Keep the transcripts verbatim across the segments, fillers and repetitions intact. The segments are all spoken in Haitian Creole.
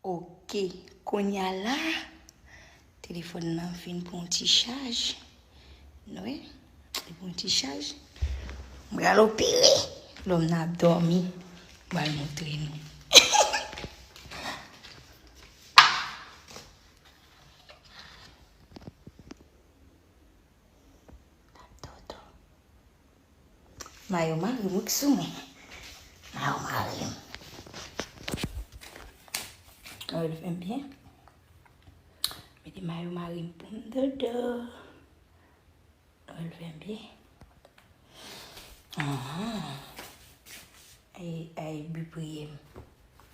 Ok, kounye a la, telefòn nan fin pran yon ti chaj. Nou wè, li pran yon ti chaj. M pral opere. Lòm nan ap dòmi. M pral montre nou. Toto. Mayo mari m wi k sou mwen. Mayo mari m. Ou wè l fè m byen. Mete mayo mari m pou m dodo. Ou wè l fè m byen. Ahan. Ay, ay, bi priye m.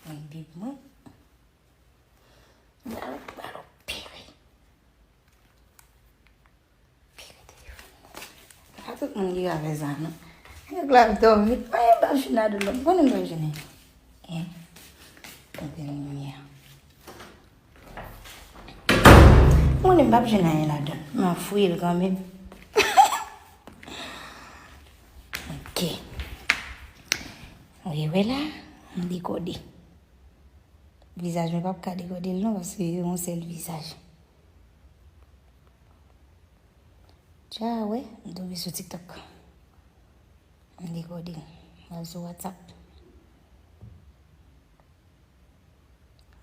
Mwen bib mwen. Bal, bal opere. Pire telefòn nan. Pa tout moun ki ka fè sa, non. Nèg la ap dòmi. Mwen, m p ap jwenn ladan l non. M konnen m p ap jwenn anyen. Hein? Tanpri, limyè. M konnen m p ap jwenn anyen ladan l. M ap fouye l kanmenm. Ok. Ou wè la, m dekode. Vizaj mwen p ap ka dekode l non, paske se yon sèl vizaj. Dja wè, m tonbe sou TikTok. M dekode l. M al sou WhatsApp.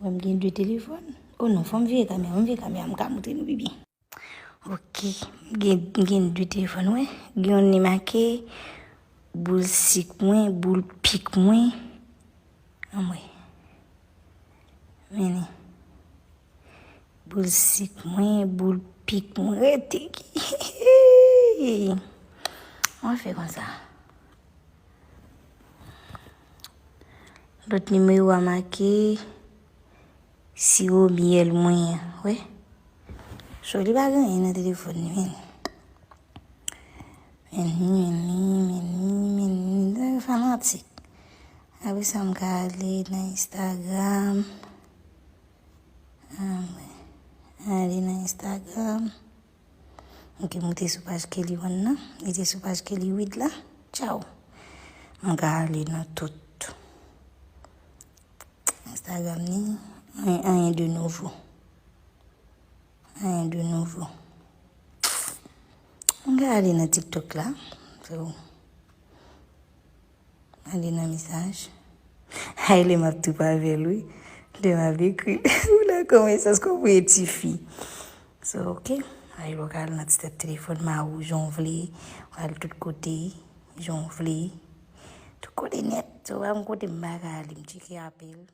Wè m gen de telefòn. Oh non, fò m vire kamera, m vire kamera, m ka montre nou pi byen. Ok, m gen, m gen de telefòn, wè. Gen youn li make boul sik mwen, boul pik mwen. Anmwe. Men li. Boul sik mwen, boul pik mwen. Rete ki. Mwen fè konsa. Lòt nimewo a make siwo myèl mwen an, wè. So, li pa gen anyen nan telefòn li, men. Men li, men li, men li, men li. Nèg fanatik. Apre sa, m ka ale nan Instagram. Ah, mwen. Ale nan Instagram. Ok, m te sou paj Kelly One nan. Li te sou paj Kelly Huit la. Tchaw. M ka ale nan tout. Instagram ni, anyen, anyen de nouvo. Anyen de nouvo. M ka ale nan TikTok la. So, ale nan mesaj. Ay, lè m ap trip avè l, wi. Lè m ap ekri l. Ou la kòmanse konprann tifi. So, ok. Ay, lè w ka al nan ti tèt telefòn mari w, jan w vle. W al tout kote, jan w vle. Tout kote nèt. So, pa m kote m pa ka ale, m tcheke apèl.